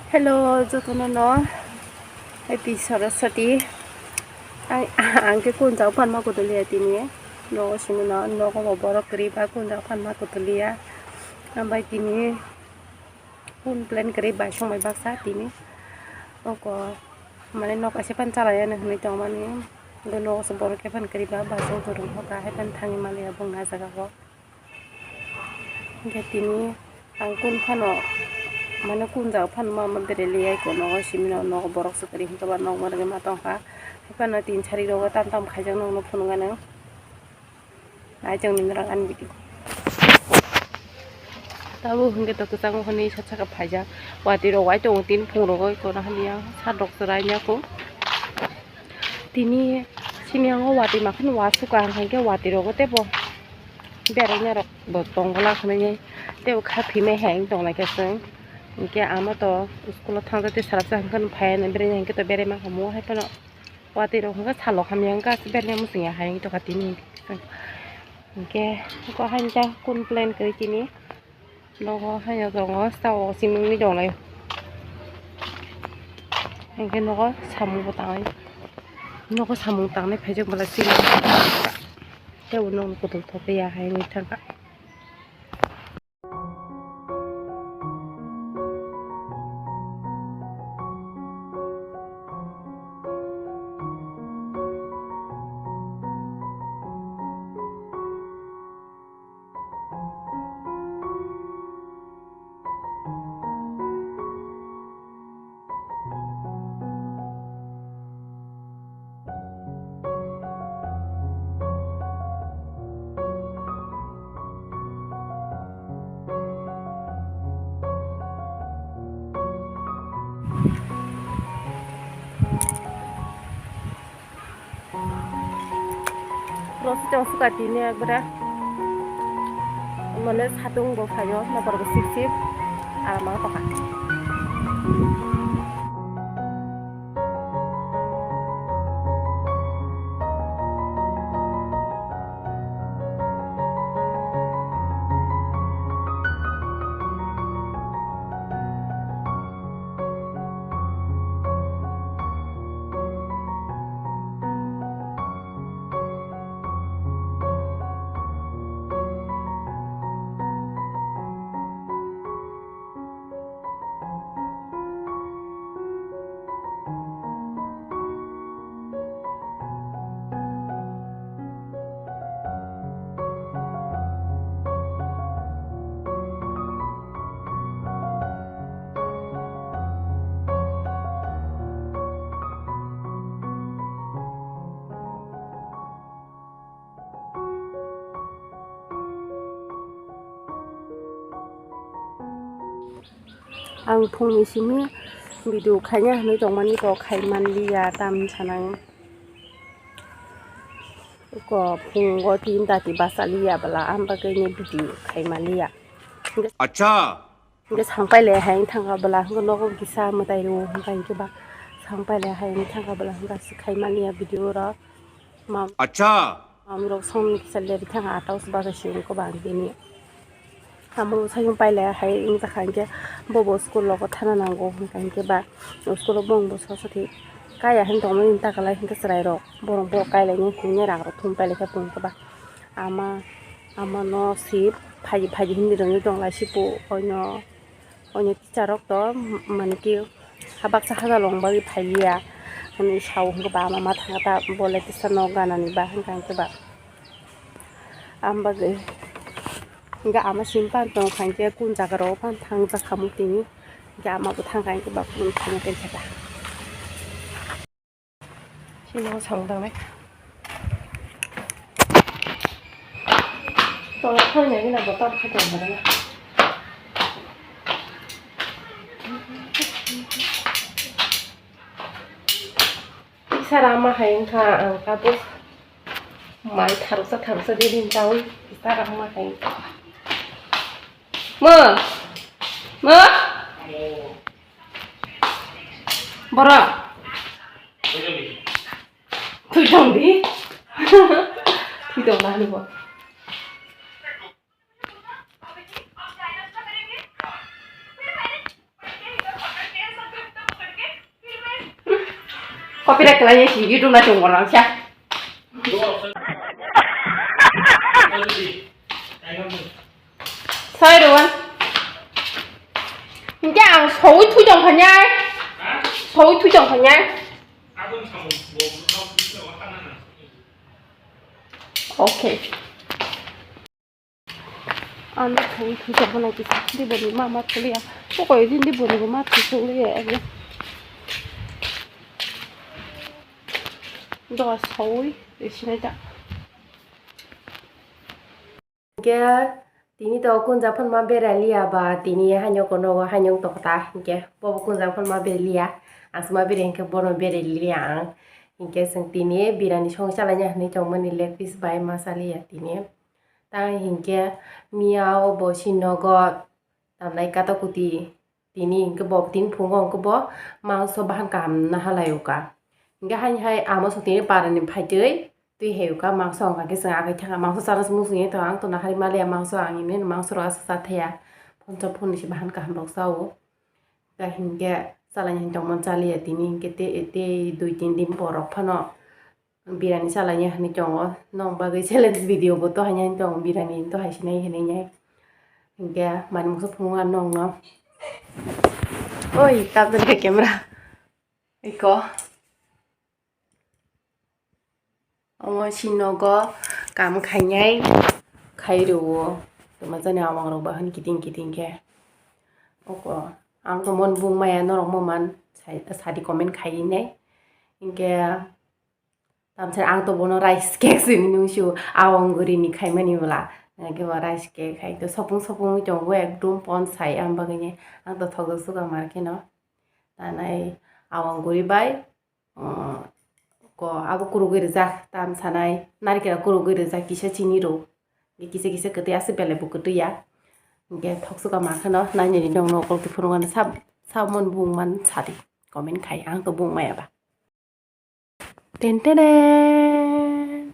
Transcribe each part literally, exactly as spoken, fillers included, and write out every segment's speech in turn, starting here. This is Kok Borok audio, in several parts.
Hello, jotono no happy Saraswati. Ang, ang khe kunjak phanma kutuliya tini. Nogo simi no, nogo bo borok kwrwi ba kunjak phanma kutuliya. Ambai tini kun plan kwrwi bai song bai baksa tini. Oko mane nok kaisa phan chalai ya hinwi tongmani. Nogo se borok khe phan kwrwi ba basong kwrwng hoka hai phan thangwi maliya bong na jaga o. Hingke tini ang kun phano, mane kun jaga phano ma, ma bereli ya, eko nogo simi no, nogo borok se kwrwi hingke ba nok ma rwgwi ma tongkha. Hai phano tin sari rogo tam tam khaijak nokno phunukgano. Nai chwng nini rang ani video. Tabuk hingke to kwchangma hwnwi sat saka phaijak. Watwi rok wai tongo tin phung rogo eko no hamya sat rok chwrai ya kho. Tini simi ang o watwi ma kheno wasukha hingke watwi rogo tebo. Beraina rok bo tongo la khwnwi tei bo kha phimai hai wng tong lai khe chwng. Hinkhe ama to school o thang jatwi salsa hwnkheno phai ya beraina hinkhe to berai mankha mo hai phano watwi rok hinkhe salo hamya wngkha beraina muchungya hai wng tongkha tini hinkhe chwng. Hinkhe eko haini ta kun plan kwrwi tini nogo haino tongo sao simingni tonglai hinkhe nogo samung bo tangwi nogo samung tangnai phaijak bwla chini. Tei bo nokni kutung thok ya hai wngwi thangkha. Rosita suka tini ekbare. Mane satung bo phaio, nokbar bo sip sip. Aram ang tokha. Ang phungni simi video khaina hinwi tongmani kok khai manliya, tamni sanang. Ko phungo tin dati basa liya bwla, am bagwi ni video khai manliya. Acha. Hingke sang pailai hai wng thangkha bwla, hingke nogo kisa mwtai rw hingka hingke ba sang pailai hai wng thangkha bwla, hingka se khai manliya video rok. Mam-, Acha. Mamrok song kisa leri thangkha, atau se basa se wngkha ba ang tini. Amo sayung pailai hai wng jakha hingke bobo school rogo thana nango hingka hingke ba school o bongbo soso kaya hin tongmani takalai hingke chwrai rok borok bo kailaini hingke rak rok thum pailai khe pungkha ba ama. Ama no si phaidi phaidi hinwi rwngwi tong lai si po oino, oino teacher rok to mane ki habaksa hajalong bagwi phaiya hinwi sao hwnkhe ba ama ma thangkha ta bo le teacher no ganani ba hwnkha hwnkhe ba. Am bagwi hwnkhe ama sim pan tong kha hwnkhe kun jaga rok pan thang jakha muk tini hwnkhe ama bo thang kha hwnkhe ba kun thang khe ta. Sino samung tangnai. Tola thang nai gina botol khe tong bana. Sara ma hai wngkha ang tabuk mai tharuksa tharuksa de din taui sara ma hai wngkha. Mo. Mo. Borok. Twi tong di. Twi tong na ni bo. Copyright khlai si YouTube na chwng gorang sa. Sorry, Rowan. Hinkhe ang sawi thui tong kha nyai. Sawi thui tong kha nyai. Okay. Ang no thangwi thwi tongkha nai kisa. Diboni ma ma thuli ya. Pokoi din diboni bo ma thwi thuli ya ekdom. Doga sawi sinai ta. Hingke tini to kunja phano ma berai liya ba, tini haino kono haino tokta hingke bobo kunja phano ma berai liya. Ang se ma berai hingke bono berai liya ang. Hingke chwng tini birani song chalaina hinui tongmani leg piece bai ma chaliya tini. Tang hingke miyao bo si nogo tamnai kata kuti tini hingke bo tini phungo hingke bo mangso bahan kaham naha lai uka. Hingke haini hai amo so tini parani phaitwi twi hai uka mangso hingka khe chwng agoi thangkha mangso chana se muchungya tong ang to nahari maliya mangso ang himni mangso rok aswk chathaya phunsa phunni se bahan kaham rok chao. Hingke chalaini tongmani chaliya tini hingke tei tei dui tin din borok phano. Birani salaini hinui tongo, nong bagwi challenge video bo to haini hinui tongo, birani to hai sinai hinui nai. Hinkhe mani mungsa phunukgo ang nongno. Oi, tabjani khe camera. Iko. Omo si nogo kam khainai, khai rwo. Tongma jani awang rok bahai kiting kiting khe. Oko, ang to mon bung maya norok mo man sai, sadi comment khai nai. Hinkhe, Tamsa ang to bono rice cake se hinwi nung sio, awang guri ni khaimani bwla. Hwnkhe bo rice cake hai to sopung sopung wng tongo, ekdum pon sai, ang bagwi ni ang to thokjak suka mar kheno. Tanai awang guri bai, uh, ko abo kurugwi rijak, tam sanai narikela kurugwi rijak, kisa chini rw, kisa kisa kwtwi aswk belai bo kwtwi ya. Hwnkhe thok suka mar kheno, nainani nong nokol kiphuru mani sab, sabmon bung man sadi, comment khai, ang to bung maya ba. Ten tenen.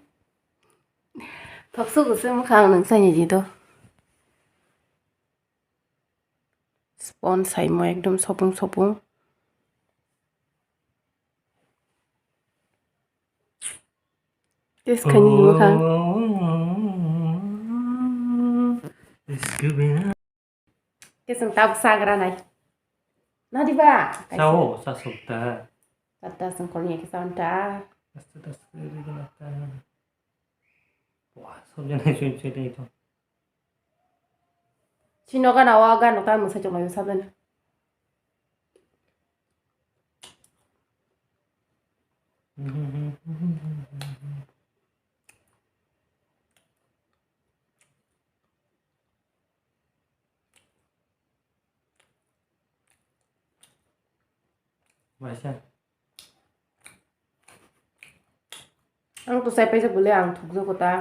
Thokso gose mwkhang nang sanya ji to. Spon saimo ekdom sopung sopung. Test khaini mwkhang. Khe chwng tabuk chagra nai. Nadi ba? Sao, sa sukta. Kata chwng kolni khe sa ta. Asta, asta, asta, asta. Wah, sob jana choi choi dai to. Sino gana wa gano ta mwsa chok mai sabjana. Waisa. Ang to sai paisa bole ang thukjak kota.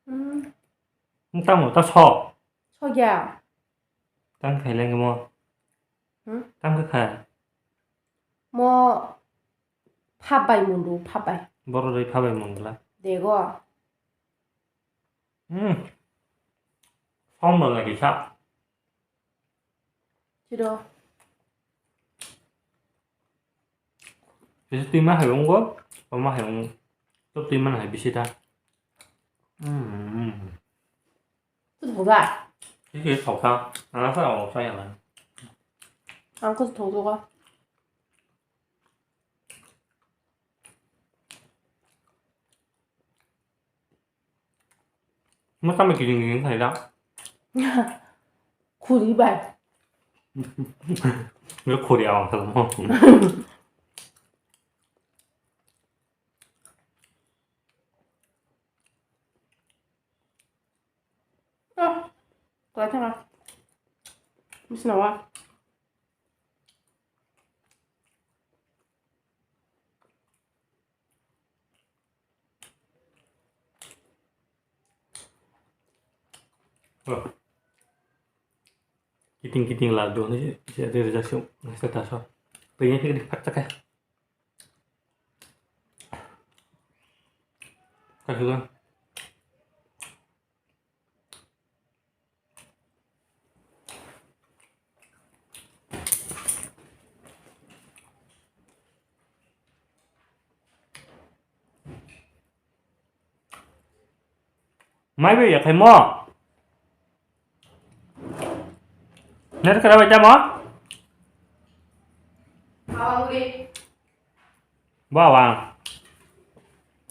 Hmm. Tamo ta so. So ya. Tang khai leng mo. Hmm? Tang kha kha. Mo phabai mundu phabai. Boro dai phabai mundla. Dego. Hmm. Som lo lagi sa. Siro. Bisi twi ma hai wnggo, o ma hai wnggo. To twi man hai bisi ta. Hmm. Tu thok da. Bisi thok ta. Ana sa o sa ya la. Ang ko thok thok. Mo tamo kiring kiring khai da. Khuri bai. Yo khuri awang sa mo. Ah, kwlai thangkha. Bisina wa. Oh. Kiting kiting la do ni se de ja su se ta so. Pe ni ke pak ta ka. Kasih. Mai bai ya khaimo. Net khara bai tamo? Awang guri. Bo awang.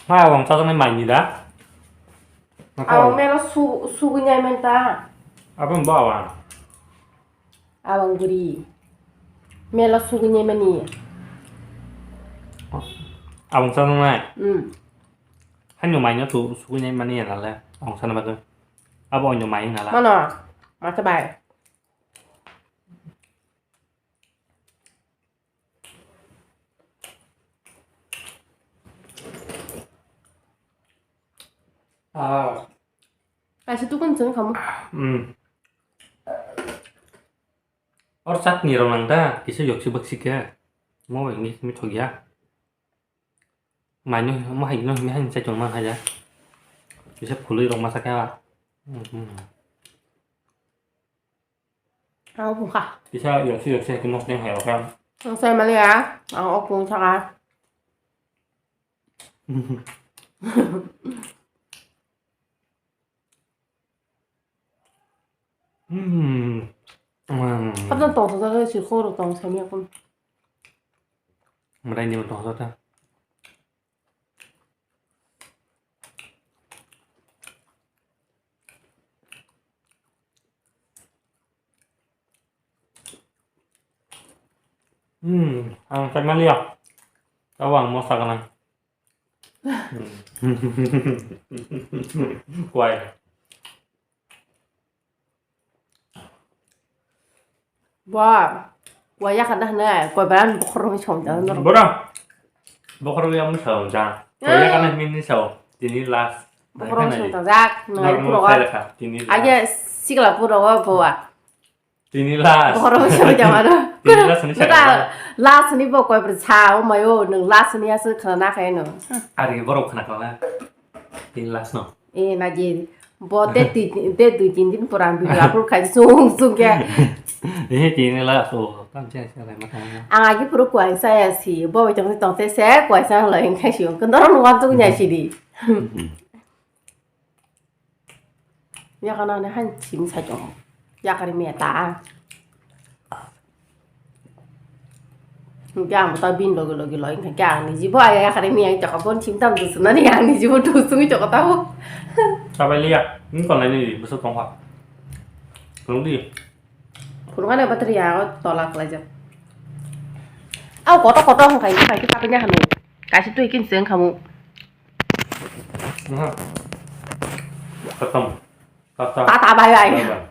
Ma awang chajaknai mai ni da? Awang melo su-, sugui nai menta. Abang bo awang. Awang guri. Melo sugui nai mani. Awang chajaknai? Hmm. Haino mai no tu sugui nai mani ya nale. Awang sana bagwi. Abo onyo mai nala. Mano. Mata bai. Ah. Kaisa tukun chwng khamu. Hmm. Or chutney rok nang da, kisa yoksi baksi khe. Mo bai mi, mi thok ya. Mai no, mo hai no, mi hai sai chong ma hai ya. Kisa khului rok ma sa khe. Hmm. Ang bukha. Kisa yoksi yoksi hai khe mosdeng hai rok khe. Ang sai mali ya, ang ok pung saka. Hmm. Hmm. Kadang tong tong tong si khoro tong sami akun. Mrai ni tong tong. Hmm, ang sai maliya. Tabo ang mosa kana. Why? Bo, bo ya kada hne, ko beran bokhorok ni song jang. Bora. Bokhorok yang song jang. Ko ya kana min ni song. Tini last. Bokhorok song jang jak, no. Tini last. Age sikla puro go bo wa. Tini last. Bokhorok song jang ano. Tini last ni song. Last ni bo ko ber sa o mayo, nung last ni asu khana na khaino. Ari borok khana khana. Tini last no. Eh, naji, bo te ti-, te dui tin din pora ang video upload khai sung sung khe. Eh, tini last o, tam chai chai lai ma thang. Ang agi puro kuai sa ya si, bo bai tong tong te se kuai sa lai khai si, kondoro no wan tung ya si di. Ya kana ne han chim sa chong. Yakari miya ta. Hingke ang bo ta bini loge loge loi, hingke ang ni jibo aya yakari miya ang chakha bon chim tam dusuna ni ang ni jibo dusung chakha tabo. Sabai liya, ni kon lai ni bwswk tong kha. Phunuk di. Phunuk ani battery ya o tola kwlaijak. Au koto koto hingkai ni kaisa kapanya hanu. Kaisa twi kin seng khamu. Aha. Katam. Tata. Tata bai bai. Bai bai.